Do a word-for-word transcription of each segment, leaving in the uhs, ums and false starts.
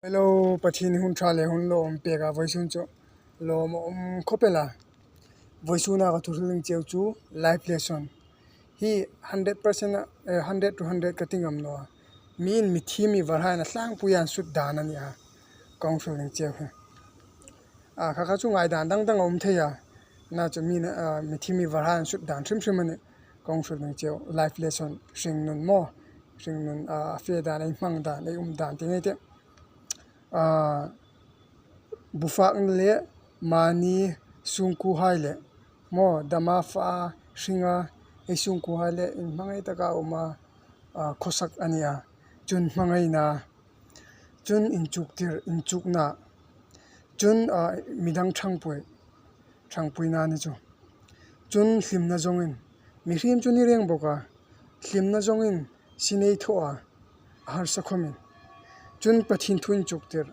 Hello, Pathien hun ṭha le hun lawm pek a, vawisun chu lawm a um khawp el a. Vawisun a ka thu hril ding cheu chu life lesson. Hi hundred percent a, eh, hundred to hundred ka ti ngam naw a. Mi'n mithi mi varhaiin a tlangpui an sut dan a ni a. Ka hung hril ding cheu hi. A, kha kha chu ngaidan dang dang a um thei a. Na chu mi'n, a, mithi mi varhaiin an sut dan hrim hrim a nih. Ka hung hril ding cheu life lesson hringnun maw. Hringnun, a, a fe dan, ei hmang dan, ei um dan ti ngei teh. A, bufakna le mani sungkuohai le maw, dama fa hringa ei sungkuohai le inhmangai taka um a, a, khawsak a ni a. Chun hmangaina, chun inchuktir, inchukna, chun, a, midang ṭhangpui, ṭhangpuina ni chu. Chun hlimna zawngin, mihriem chu ni reng bawk a, hlimna zawngin sin ei thaw a, a harsa khawmin. Chun Pathien thu inchuktir,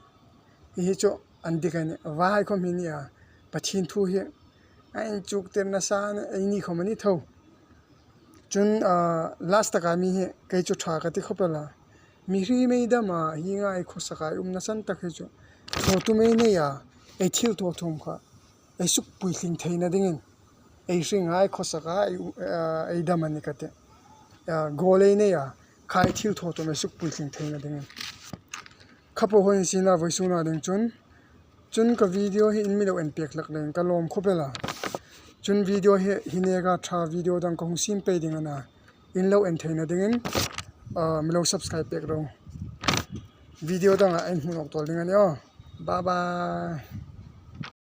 hi chu an dik a nih, vai khawm hi ni a, Pathien thu hi a inchuktir nasa ei ni khawm a ni tho. Chun, a, last taka mi hi kei chu ṭha ka ti khawp el a. Mihriem ei dam a, hienga ei khawsak a, ei umna san tak hi chu thaw tum ei nei a, ei thil thaw tum kha ei suk puitling theina dingin, ei hringa, ei khawsaka, ei, a, ei dam a ni ka ti. A, goal ei nei a, kha ei thil thaw tum ei suk puitling theina dingin. Kha po hoi sin la, vawisun a ding chun. Chun ka video hi in mi lo en pek hlak leiin ka lawm khawp el a. Chun video hi, hi neka ṭha video dang ka hung siem pei ding a na. In lo en theina dingin, a, mi lo subscribe pek ro. Video danga ei hmu nawk tawl ding a nih aw. Bye bye.